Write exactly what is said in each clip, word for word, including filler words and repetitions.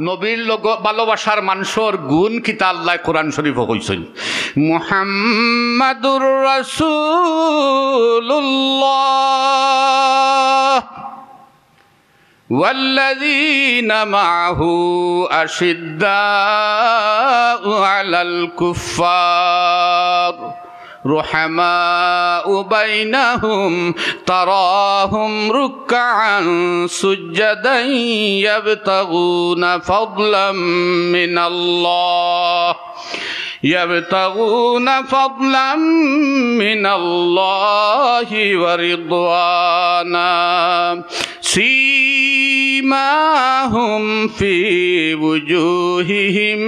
নবীর লগ ভালোবাসার মানষর গুণ কিতা আল্লায় কোরআন শরীফো কইছইন। মুহাম্মাদুর রাসূলুল্লাহ والذين معه أشداء على الكفار رحماء بينهم تراهم ركعا سجدا يبتغون فضلا من الله يبتغون فضلا من الله ورضوانا سيماهم في وجوههم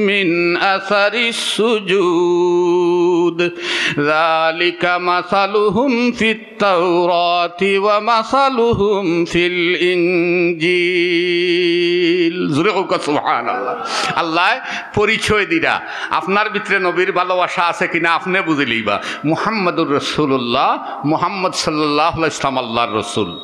من أثر السجود ذلك مثلهم في التوراة ومثلهم في الإنجيل। জোরে কউক্কা সুবহানাল্লাহ। আল্লায় পরিচয় দিরা, আপনার ভিতরে নবীর ভালোবাসা আছে কিনা আপনে বুঝিলাইবা। মুহাম্মাদুর রাসূলুল্লাহ, মুহাম্মদ সাল্লাল্লাহু আলাইহি ওয়াসাল্লাম আল্লাহর রসুল।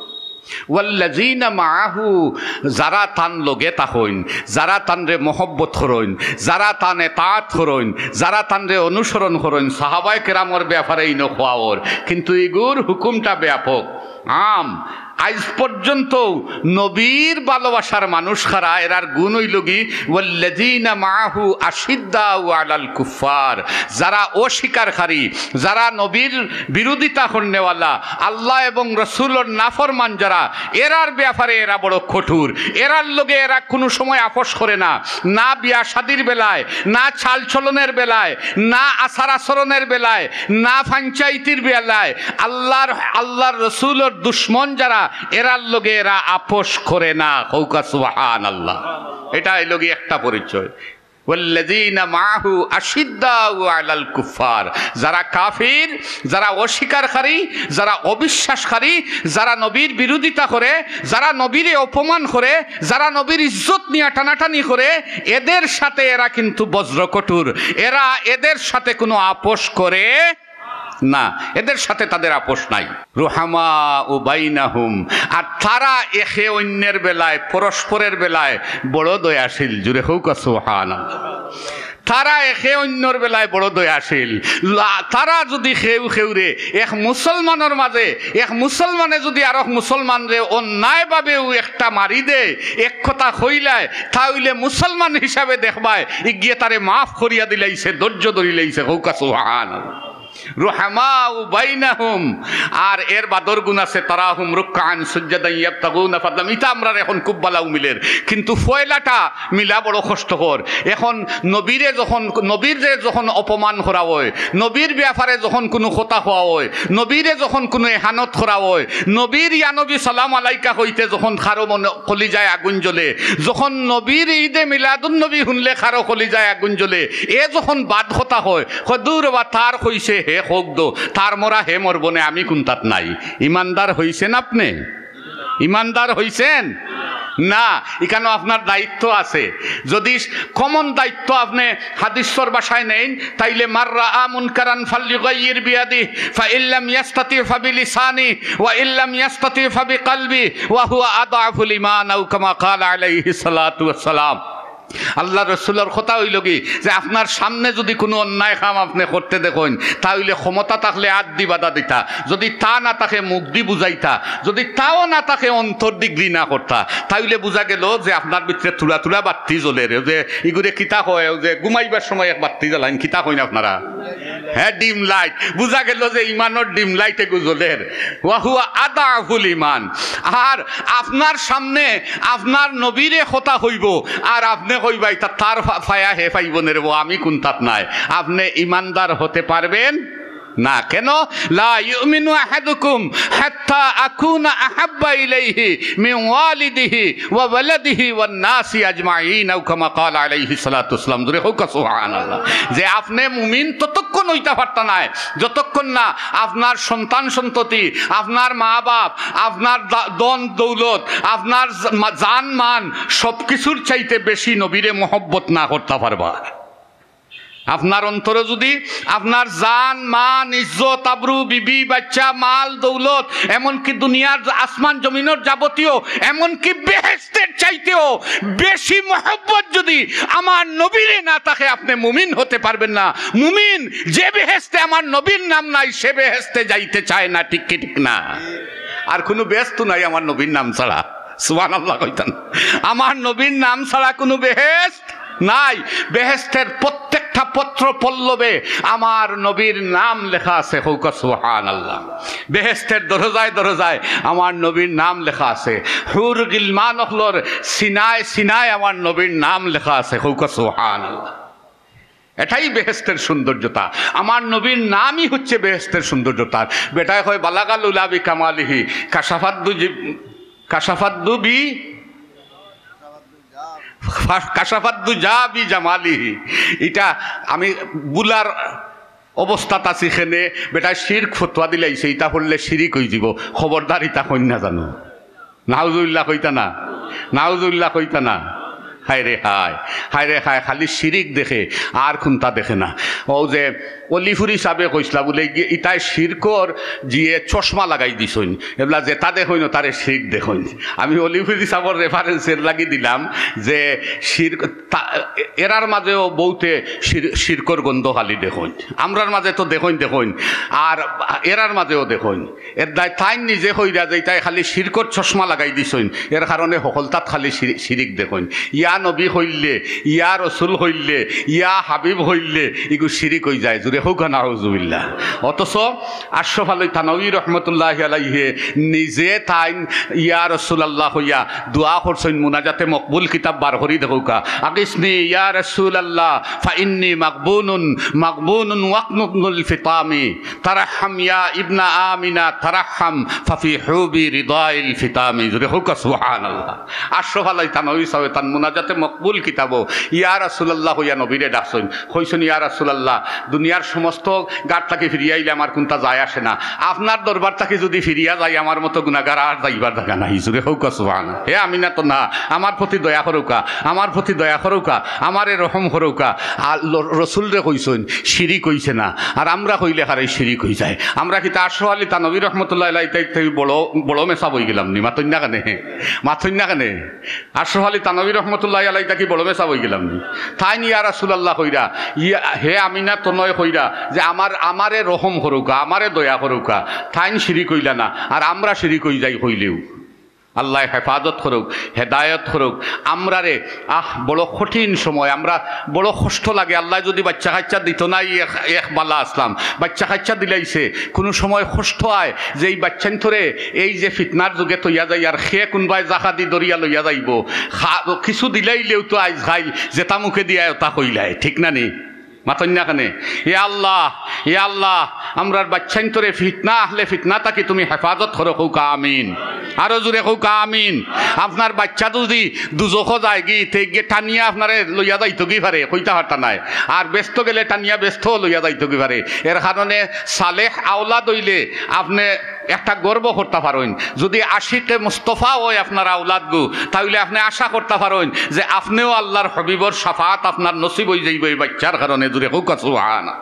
ওয়াল্লাযীনা মাআহু, যারা তান লগে থাকইন, যারা তানরে মহব্বত করইন, যারা তান এতাআত করইন, যারা তানরে অনুসরণ করইন, সাহাবায়ে কেরামর ব্যাপারে ইনো কওয়া অর। কিন্তু ইগুর হুকুমটা ব্যাপক, আম। আইজ পর্যন্ত নবীর ভালোবাসার মানুষ কারা, এরার গুণ অইলোগি, ওয়াল্লাযীনা মাআহু আশিদ্দাউ আলাল কুফফার, যারা অস্বীকারকারী, যারা নবীর বিরোধিতা করনেওয়ালা, আল্লাহ এবং রসুলর নাফরমান যারা, এরার ব্যাপারে এরা বড় কঠোর। এরার লগে এরা কুনু সময় আপোষ করে না, না বিয়া শাদির বেলায়, না চালচলনের বেলায়, না আচার আচরণের বেলায়, না পঞ্চাইতির বেলায়। আল্লাহর, আল্লাহর রসুলর দুশমন যারা, এরার লগে এরা আপোষ করে না। কউক্কা সুবহানাল্লাহ। এটা অইলোগি একটা পরিচয়। ওয়াল্লাযীনা মাআহু আশিদ্দাউ আলাল কুফফার, যারা কাফির, যারা অস্বীকারকারী, যারা অবিশ্বাসকারী, যারা নবীর বিরোধিতা করে, যারা নবীরে অপমান করে, যারা নবীর ইজ্জত নিয়া টানাটানি করে, এদের সাথে এরা কিন্তু বজ্রকঠোর, এরা এদের সাথে কুনু আপোষ করে না, এদের সাথে তাদের আপোষ নাই। রুহামাউ বাইনাহুম, আর তারা একে অইন্যের বেলায়, পরস্পরের বেলায় বড় দয়াশীল। জোরে কউক্কা সুবহানাল্লাহ। তারা একে অইন্যর বেলায় বড় দয়াশীল। লা-, তারা যুদি কেউ কেউরে, এক মুসলমানর মাঝে, এক মুসলমানে যুদি আরক মুসলমানরে অন্যায়ভাবেও একটা মারি দেয়, এক কথা কইলায়, তা অইলে মুসলমান হিসাবে দেখবায়, ইগিয়ে তারে মাফ করিয়া দিলাইছে, ধৈর্য ধরিলাইছে। কউক্কা সুবহানাল্লাহ। রুহামাউ বাইনাহুম। আর এর বাদর গুণ আছে, তারাহুম রুক্কাআন সুজ্জাদান ইয়াবতাগুনা ফাদলাম। ইতা আমরার এখন খুব বালা উমিলের, কিন্তু পয়লাটা মিলা বড় কষ্টকর। এখন নবীরে যখন, নবীরে যখন অপমান করা অয়, নবীর ব্যাপারে যখন কুনু কথা কওয়া অয়, নবীরে যখন কুনু এহানত করা অয়, নবীর ইয়া নবী সালাম আলাইকা কইতে যখন কারো মনে কলিজায় আগুন জ্বলে, যখন নবীর ঈদে মিলাদুন নবী হুনলে কারো কলিজায় আগুন জ্বলে, এ যখন বাদ কথা কয়, কয়, "দূর বা, তার কইছে হে কউক দো, তার মরা হে মরবো নে, আমি কুন্তাত নাই।" ইমানদার হইছেন আপনে? ইমানদার হইছেন? না, ইখানো আপনার দায়িত্ব আছে। যুদি common দায়িত্ব আপনে হাদিসর ভাষায় নেইন, তাইলে মান রাআ মুনকারান ফালইউগাইয়ির বিয়াদিহি, ফাইন লাম ইয়াস্তাতি ফাবিলিসানিহি, ওয়া ইন লাম ইয়াস্তাতি ফাবিকালবিহি, ওয়া হুয়া আদআফুল ঈমান, আও কামা ক্বালা আলাইহিস সালাতু ওয়াস সালাম। আল্লাহর রসুলর কথা অইলোগি যে আপনার সামনে যুদি কুনু অন্যায় কাম আপনে করতে দেখইন, তা অইলে ক্ষমতা থাকলে আত দি বাধা দিতা, যুদি তা না থাকে মুখ দি বুঝাইতা, যুদি তাও না থাকে অন্তর দি ঘৃণা করতা, তা অইলে বুঝা গেলো যে আপনার ভিতরে থুড়া থুড়া বাত্তি জ্বলের। যে ইগুরে কিতা কয়, যে ঘুমাইবার সময় এক বাত্তি জ্বালাইন, কিতা কইন আপনারা? হ্যাঁ, dim light। বুঝা গেলো যে ইমানর dim light এগু জ্বলের। ওয়া হুয়া আদআফুল ঈমান। আর আপনার সামনে আপনার নবীরে কথা কইবো, আর আপনে কইবা, "ইতা তার ফা-, ফায়া হে পাইবো নে রে বা, আমি কুন্তাত নাই।" আপনে ইমানদার হতে পারবেন না। কেন? লা ইউমিনু আহাদুকুম হাত্তা আকুনা আহাব্বা ইলাইহি মিন ওয়ালিদিহি ওয়া ওয়ালাদিহি ওয়ান নাসি আজমাইন, আও কামা ক্বালা আলাইহিস সালাতু ওয়াস সালাম। জোরে কউক্কা সুবহানাল্লাহ। যে আপনে মুমিন ততক্ষণ অইতা পারতা নায়, যতক্ষণ না আপনার সন্তান সন্ততি, আপনার মা বাপ, আপনার দা-, ধন দৌলত, আপনার জ-, মা-, জান মান, সবকিছুর চাইতে বেশি নবীরে মহব্বত না করতা পারবা। আপনার অন্তরে যুদি আপনার জান, মান, ইজ্জত, আবরু, বিবি, বাচ্চা, মাল, দৌলত, এমনকি দুনিয়ার আসমান জমিনর যাবতীয়, এমনকি বেহেশতের চাইতেও বেশি মহব্বত যুদি আমার নবীরে না থাকে, আপনে মুমিন হতে পারবেন না। মুমিন যে বেহেশতে আমার নবীর নাম নাই, সে বেহেশতে যাইতে চায় না, ঠিক কি ঠিক না? আর কুনু বেহেশত নাই আমার নবীর নাম ছাড়া। সুবহানাল্লাহ কইতা না? আমার নবীর নাম ছাড়া কুনু বেহেশত নাই। বেহেশতের প্রত্যেকটা পত্র পল্লবে আমার নবীর নাম লেখা আছে। কউক্কা সুবহানাল্লাহ। বেহেশতের দরজায় দরজায় আমার নবীর নাম লেখা আছে। হুর গিলমান অকলর সিনায় সিনায় আমার নবীর নাম লেখা আছে। কউক্কা সুবহানাল্লাহ। এটাই বেহেশতের সৌন্দর্যতা। আমার নবীর নামই হচ্ছে বেহেশতের সৌন্দর্যতা। বেটায় কয়, "বালাগাল উলা বি কামালিহি, কাশাফাদ্দু জি-, কাশাফাদ্দু বি, কাশাফাদ্দু জা বি জামালিহি।" ইটা আমি বুলার অবস্থাত আছি কেনে, বেটায় শির্ক ফতোয়া দিলাইছে, ইটা পড়লে শিরিক অইযিবো। খবরদার, ইটা কইন না জানো। নাউজুবিল্লাহ কইতা না, নাউজুবিল্লাহ কইতা না। হায় রে হায়, হায় রে হায়, খালি শিরিক দেখে, আর কুনতা দেখে না। অউ যে অলিপুরি সাবে কইছলা বুলে, ইগি-, ইতায় শিরকর জিয়ে চশমা লাগাই দিছইন, এবলা যেতা দেখইন, তারে শিরিক দেখইন। আমি অলিপুরি সাবর reference এর লাগি দিলাম যে শির-, তা-, এরার মাজেও বউতে শির-, শিরকর গন্ধ খালি দেখইন, আমরার মাজে তো দেখইন দেখইন, আর এরার মাজেও দেখইন। এর দায় তাইন নিজে কইরা যে ইতায় খালি শিরকর চশমা লাগাই দিছইন, এর কারণে হকলতাত খালি শিরি-, শিরিক দেখইন। ইয়া নবী কইলে, ইয়া রসুল কইলে, ইয়া হাবিব কইলে, ইগু শিরিক অইযায়। জুরে কউক্কা নাউজুবিল্লাহ। অথচ আশরাফ আলী থানভী রহমতুল্লাহি আলাইহে নিজে তাইন ইয়া রাসূলুল্লাহ কইয়া দোয়া করছইন, মুনাজাতে মকবুল কিতাব বার করি দেখউক্কা। আগিসনি ইয়া রাসূলুল্লাহ, ফা ইন্নী মাগবুনুন, মাগবুনুন ওয়াকনুতুল ফিতামি। তারাহহাম ইয়া ইবনা আমিনা, তারাহহাম, ফাফি হুবি রিদাইল ফিতামি। জুরে কউক্কা সুবহানাল্লাহ। আশরাফ আলী থানভী সাহেব তান মুনাজাতে মকবুল কিতাবো ইয়া রাসূলুল্লাহ কইয়া নবীরে ডাকছইন। কইছইন, ইয়া রাসূলুল্লাহ, দুনিয়ার সমস্ত ঘাট থাকি ফিরিয়া আইলে আমার কুনতা যায় আসে না, আপনার দরবার থাকি যুদি ফিরিয়া যাই, আমার মতো গুনাগার আর যাইবার জাগা নাই। জুরে কউক্কা সুবহানাল্লাহ। হে আমিনা তো না, আমার প্রতি দয়া করউক্কা, আমার প্রতি দয়া করউক্কা, আমারে রহম করউক্কা। আর ল-, রসুলরে কইছইন, শিরিক অইছে না। আর আমরা কইলে কারে শিরিক অইযায়। আমরা কিতা আশরাফ আলী থানভী রহমতুল্লাহ আলাইহি থাকি বড়, বড় মেসাব অইগেলাম নি? মাতইন না কেনে? মাতইন না কেনে? আশরাফ আলী থানভী রহমতুল্লাহ আলাইহি থাকি বড় মেসাব অইগেলাম নি? তাইন ইয়া রাসূলুল্লাহ কইরা, ইয়া, হে আমিনা তনয় কইরা যে আমার, আমারে রহম করউক্কা, আমারে দয়া করউক্কা। তাইন শিরিক অইলা না, আর আমরা শিরিক অইযাই কইলেউ। আল্লায় হেফাজত করউক, হেদায়ত করউক। আমরারে, আহ, বড় কঠিন সময়, আমরা বড় কষ্ট লাগে। আল্লায় যুদি বাইচ্চা কাইচ্চা দিতো নায়, এক, এক বালা আছলাম, বাইচ্চা কাইচ্চা দিলাইছে, কুনু সময় কষ্ট অয় যে ই বাইচ্চাইন্তরে এই যে ফিতনার যুগে থইয়া যাইয়ার, কে কুনবায় জাকাদি ধরিয়া লইয়া যাইবো। খা-, কিছু দিলাইলেউ তো আইজ কাইল যেতা মুখে দিয়া অতা কইলায়, ঠিক না নি? মাতইন না কেনে? ইয়া আল্লাহ, ইয়া আল্লাহ, আমরার বাইচ্চাইন্তরে ফিতনা, আহলে ফিতনা থাকি তুমি হেফাজত করো, কউক্কা আমিন। আরো জুরে কউক্কা আমিন। আপনার বাইচ্চা যুদি দুজখো যায়গি, তে গিয়ে টানিয়া আপনারে লইয়া যাইতোগি পারে, কইতা পারতা নায়। আর বেহেস্তো গেলে টানিয়া বেহেস্তো লইয়া যাইতোগি পারে। এর কারণে সালেহ আওলাদ অইলে আপনে একটা গর্ব করতা পারইন। যুদি আশিকে মুস্তফা অয় আপনার আওলাদগু, তাইলে আপনে আশা করতা পারইন যে আপনেও আল্লার হাবিবর শাফাআত আপনার নসিব অইযাইবো ই বাইচ্চার কারণে। জুরে কউক্কা সুবহান।